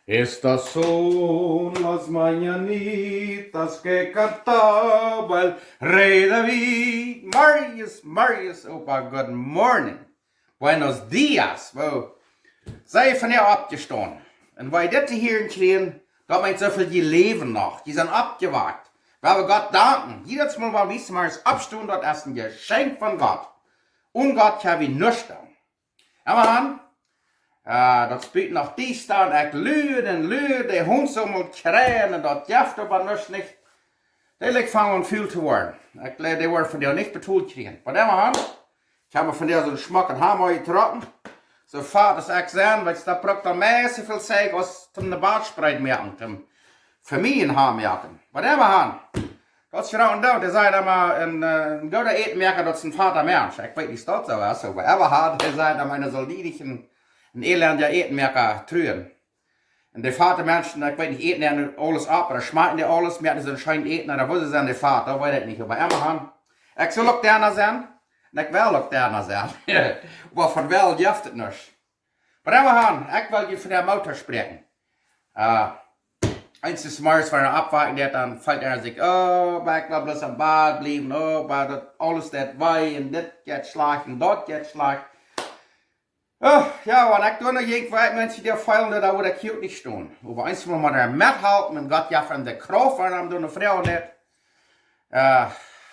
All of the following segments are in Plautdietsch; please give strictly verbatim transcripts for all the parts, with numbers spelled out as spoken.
Estas son las mañanitas que cantaba el rey David. Marius, Marius, Opa, good morning. Buenos dias. Woo. Sent jie vondoag oppjestonen? Un woo jie dit hia kjrieen, daut meent soo väl, jie läwen noch. Jie sent oppjewakt. Wie haben Gott danken. Jiedet Mol, wan wie zemorjes oppstonen, daut es een Jeschenkj von Gott. Onen Gott kjenn wie nuscht doonen. Emmahan, äh, daut es buten noch diesta un ekj lua un lua, de Hunt sull mol kjrieen un daut jeft oba nuscht nich. Dee Lied fangen aun ful to woaren. Ekj jleew, dee woaren vondoag nich betolt kjrieen. Oba emmahan, ekj hab mie vondoag soon schmocken Hamd aunjetrocken. Soo fat aus ekj sie, wiels daut brukt dan meist väl Zeich aus toom ne Badspreet moaken, toom Famieljenhamd moaken. Oba emmahan, daut es jrod daut, dee säd emma, een, äh, een gooda Ätenmoaka, daut es een fata Mensch. Ekj weet nich, daut soo es, oba emmahan, dee säd emma, eena saul nich een, een elenda Ätenmoaka truen. Un de fata Menschen, ekj weet nich, äten dee aules opp, ooda schmakjen dee aules, moaken dee soon scheen Äten, ooda woo sent dee fat, daut weet ekj nich, oba emmahan. Ekj saul uk doano sennen, un ekj well uk doano sennen. Oba von well jeft et nuscht. Oba emmahan, ekj well junt von de Moot spräakjen. Äh, eens zemorjes, wan eena oppwaken deit, dan feelt eena sikj, oh, oba ekj well bloos aum Bad bliewen, oh, oba daut aules deit wee, un dit jeit schlajcht, un daut jeit schlajcht. Oh, jo, wan ekj doa noch jinkj, woo ekj Menschen dee feelen, dan wudd ekj hia uk nich stonen. Oba eens mol met am methalpen un Gott jeft am de Krauft, wan am doa ne Fru nich, äh,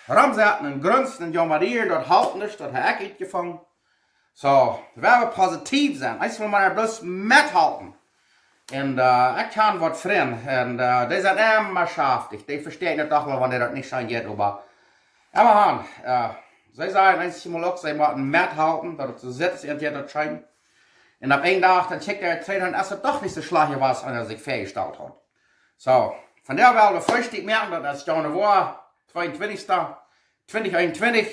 romsetten un grunzen un jaumren, daut halpt nich, daut hab ekj utjefungen. Soo, wie haben positiev sennen. Eens mol met am bloos methalpen. Un, äh, ekj kaun waut Frind. Un, äh, dee sent emma schaftich. Dee vestonen daut doch woll, wan dee daut nich seenen jeit, oba emmahan, äh, see sajen eens mol uk, see motten methalpen, daut et soo sitt, aus ent jeit daut scheen. Un opp een Dach, dan kjikjt eena trigj, dan es et doch nich soo schlajcht aus eena sikj väajestalt haud. Soo, vondoag well wie Freestikj moaken, daut es Januar tweeuntwintichsten, twintich eenuntwintich.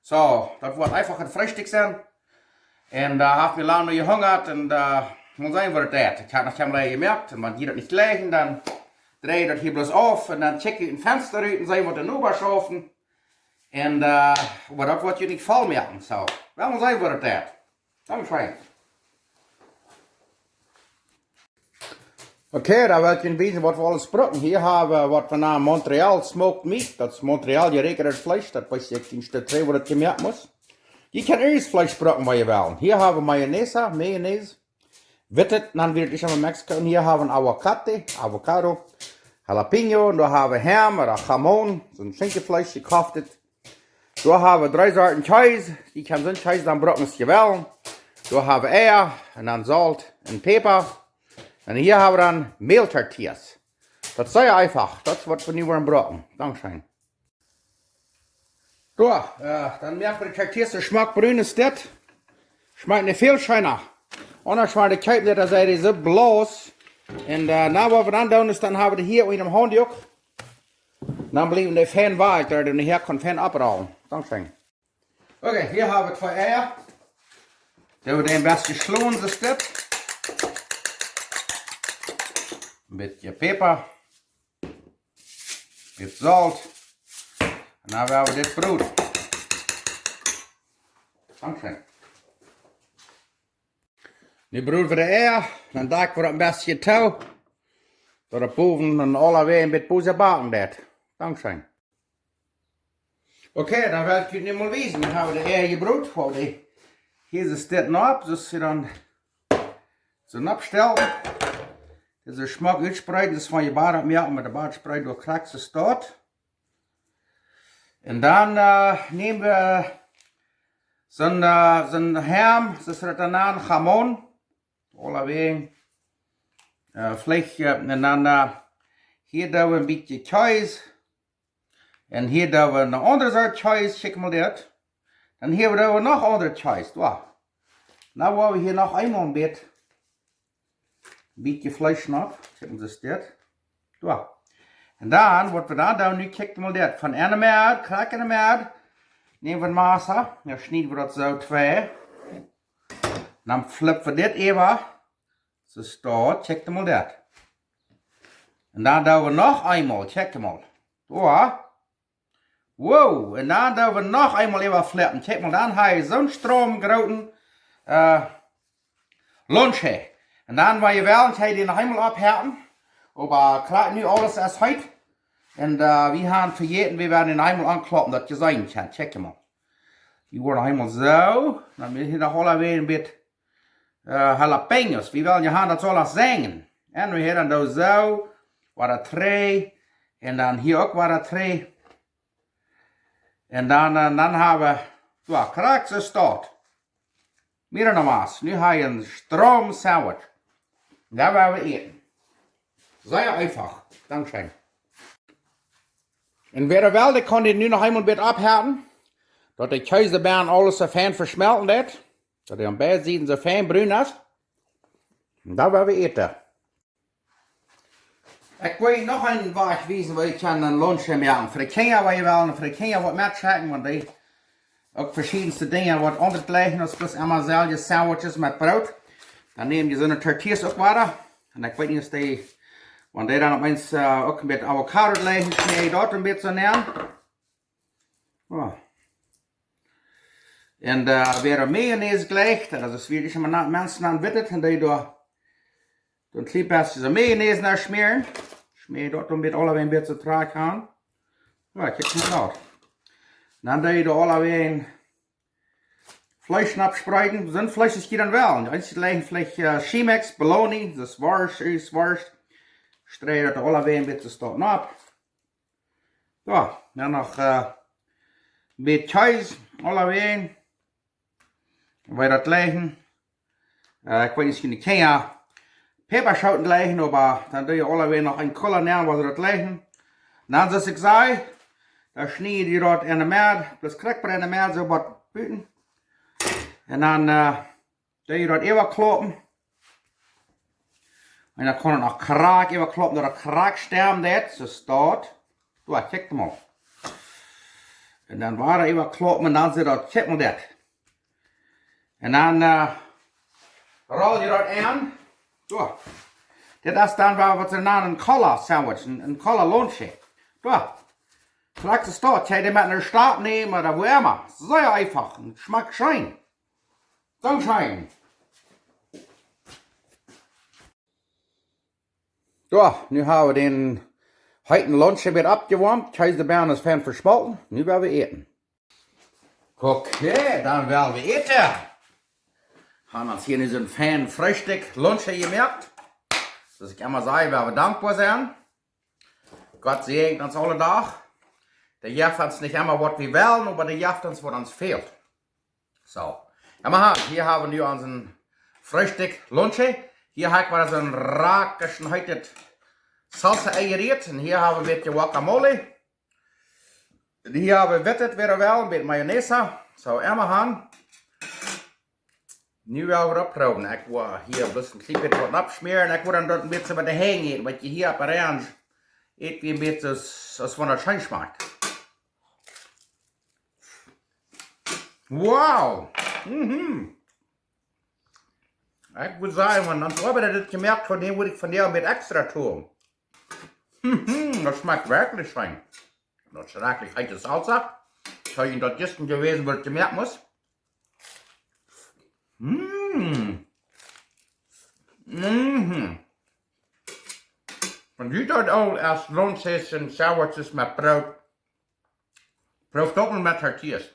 Soo, daut woat eefach een Freestikj sennen. Un, äh, haft mie lang noch jehungat un, äh, mol seenen, woo daut jeit. Ekj hab noch kjeen Leew jemoakt un wan jie daut nich jleichen, dan drei daut hia bloos auf un dan kjikj ekj ut daut Fensta rut un seenen, waut de Nobasch schaufen. Un, äh, oba daut woat junt nich voll moaken, soo. Well mol seenen, woo daut jeit. Dankscheen. Okay, dan well ekj junt wiesen, waut wie aules brucken. Hia hab wie, waut wie nanen Montreal Smoked Meat. Daut es Montreal jeräakjnet Fleesch. Daut weet ekj nich, daut dree, woo daut jemoakt mott. Jie kjennen irjent Fleesch brucken, waut jie wellen. Hia hab wie Mayonesa, Mayonnaise. Wittet, dan woat et emma Mexiko. Un hia hab wie Aguacate, Avocado, Jalapeño. Un doa hab wie Ham ooda Jamón, soon Schinkjefleesch, jekofftet. Doa hab wie dree Sorten Kjees. Jie kjennen soon Kjees dan brucken, aus jie wellen. Doa hab wie Eia un dan Solt un Päpa. Un hia hab wie dan Mäl-Tortillas. Daut es sea eefach. Daut es, waut wie nu woaren brucken. Dankscheen. Soo, äh, dan moak wie de Tortillas soo schmock brun aus dit. Schmakjt nich väl scheena. Aundasch wan wie dee kjeepen, dan sent dee soo bloos. Un, äh, nu, waut wie dan doonen, es, dan hab wie dee hia en een Haundduch. Dan bliewen dee fein wajch, daut dee hia kaun fein oprollen. Dankscheen. Okay, hia hab wie twee Eia. Dee woa wie een bät schlonen, soo aus dit. Een bät Päpa. Bät Solt. Un dan woa wie dit broden. Dankscheen. Nu broden wie de Eia. Dan dakjen wie daut een bät too. Daut et bowen un aulawäajen een bät bosja backen deit. Dankscheen. Okay, dan well ekj junt nu mol wiesen. Dan hab wie de Eia jebrot. Hia es dit nopp, soo aus see dan soo nopp stalen. Dit soo schmock utspreeden, daut es von je Bad moaken, met de Badspreet doa krakjt soo staut. Un dan, äh, näm wie soon, äh, soon Ham, soo aus see daut nanen, Jamón. Aulawäajen. Äh, Fleesch, äh, un dan, äh, hia doo wie een bät Kjees. Un hia doo wie eene aundre Sort Kjees, kjikj mol dit. Dan hia doo wie noch aundre Kjees, doa. Nu woa wie hia noch eemol een bät, bät Fleesch nopp, kjikj mol dit. Doa. Un dan, waut wie dan doonen, nu kjikj mol dit. Von enne Medd, krakjt enne Medd, näm wie Massa, dan schnied wie daut soo twei. Dan flip wie dit äwa. Soo staut, kjikj mol dit. Un dan doo wie noch eemol, kjikj mol. Doa. Wow, un dan doo wie noch eemol äwa flippen. Kjikj mol, dan hab wie soon stromm grooten, äh, Lunch hia. Un dan woa jie wellen, kjenn jie dän noch eemol oppheeten. Oba krakjt nu aules es heet. Un, äh, wie haben vejäten, wie woaren dän eemol aunkloppen, daut jie seenen kjennen. Check mol. Dee woaren noch eemol soo. Dan woa wie hia noch aulawäajen een bät, äh, jalapeños. Wie wellen je haben, daut saul noch senjen. Un wie haben dan soo, woat daut dree. Un dan hia uk woat daut dree. Un dan, äh, dan haben wie, jo, krakjt soo steit. Mira nomás, nu hab ekj een Stroom Sandwich. Daut woa wie äten. Sea eefach. Dankscheen. Un wäa well, dee kaun dän nu noch eemol een bät oppheeten, daut de Kjees bie aules soo fein veschmelten deit, daut hee aun beid Sieden soo fein brun es. Un daut woa wie äten. Ekj well noch een Wajch wiesen, woo jie kjennen een Lunch moaken. Fa de Kjinja, woo jie wellen, fa de Kjinja waut metschekjen, wan dee uk veschiedenste Dinja waut aundret jleichen, aus bloos emma selwje Sandwiches met Broot. Dan näm jie soone Tortillas uk wada. Un ekj weet nich, aus dee, wan dee dan opp eemol, äh, uk met Avocado jleichen, schmäa jie daut een bät soo nenn. Jo. Un, äh, wäa Mayonnaise jleicht, daut es wieet emma no, Menschen aun wittet, un dee doa, doa een kjlien bät soo Mayonnaise nenn schmäaren. Schmäa jie daut dan met aulawäajen een bät soo trajcht aun. Jo, ekj hab nich daut. Dan doo jie doa aulawäajen Fleesch nopp spreeden. Soon Fleesch aus jie dan wellen. Eenje jleichen veleicht, äh, Chimex, Bologna, daut es Worscht, es Worscht. Stree daut aulawäajen een bät soo nopp. Jo, dan noch, äh, een bät Kjees, aulawäajen. Woo jie daut jleichen. Äh, ekj weet nich, aus de Kjinja Päpaschooten jleichen, oba dan doo jie aulawäajen noch een Kulla nenn, woo jie daut jleichen. Un dan, soo aus ekj säd, dan schnie jie daut enne Medd, daut kjrieen jie enne Medd, soo waut buten. Un dan, äh, doo jie daut äwakloppen. Un dan kaun et noch krakjt äwakloppen, daut et krakjt stemmen deit, soo steit. Jo, check mol. Un dan wada äwakloppen un dan soo daut, check mol daut. Un dan, äh, roll jie daut aun. Jo. Dit es dan waut, waut see nanen een Kulla Sandwich, een, een Kulla Lunch. Jo. Krakjt soo steit, jie dee met no de Staut nämen ooda wua emma. Sea eefach un schmakjt scheen. Dankscheen. Jo, nu hab wie dän heeten Lunch wada oppjewoamt. Kjees bie es fein veschmolten. Nu woa wie äten. Okay, dan woa wie äten. Haben ons hia nu soon fein Freestikj, Lunch jemoakt. Soo aus ekj emma saj, woa wie dankboa sennen. Gott säajent ons aule Dach. Dee jeft ons nich emma waut wie wellen, oba dee jeft ons waut ons fält. Soo. Jo, wie haben, hia haben wie nu onsen Freestikj, Lunch. Hia hab ekj wada soon rakischen heeten Salsa enjerieet. Un hia haben wie een bät Guacamole. Un hia haben wie wittet wada, een bät Mayonnaise. Soo, jo, wie haben. Nu woa wie daut proowen. Ekj woa hia bloos een kjlien bät waut oppschmäaren. Ekj woa dan daut een bät met de Henj äten, waut jie hia opp de Ranch äten, een bät soo aus, aus wan daut scheen schmakjt. Wow! Mhm. Ekj mott sajen, wan ons Oabeida dit jemoakt haft, dan wudd ekj vondoag een bät extra doonen. Mhm, daut schmakjt werkjlich scheen. Daut es werkjlich heete Salsa. Ekj hab daut jistren jewast, waut ekj jemoakt haud. Mm. Mhm. Wan jie daut aul aus Lunch essen, Sandwiches met Broot, prooft daut mol met Tortillas.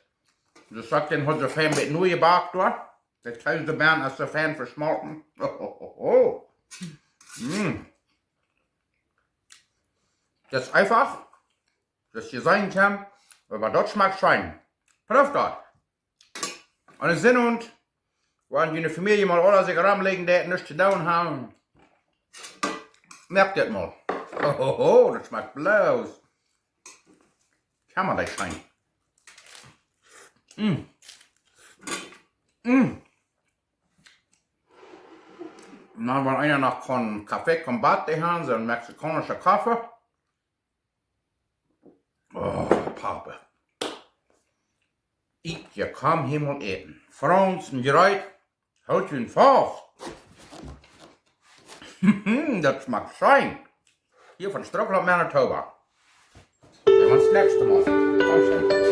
Daut es, dee haft soo fein met Nuje jebackt doa. Daut Kjees bie es soo fein veschmolten. Ho, ho, ho, ho. Mm. Daut es eefach. Daut jie seenen kjennen, oba daut schmakjt scheen. Prooft daut. Un Sinn un, wan june Famielje mol aula sikj romläajen deit, nuscht to doonen haben, moakt dit mol. Ho, ho, ho, daut schmakjt bloos. Kjenn mau nich seenen. Mm. Mm. Na, wan eena noch kaun Café con Mate haben, soon mexikaunsche Koffe. Oh, Papa. Eat, jie kjennen hia mol äten. Froons un Jreit, hoolt junt faust. Daut schmakjt scheen. Hia von Strucklaunt, Manitoba. Seenen wie ons daut näakjste Mol. Dankscheen.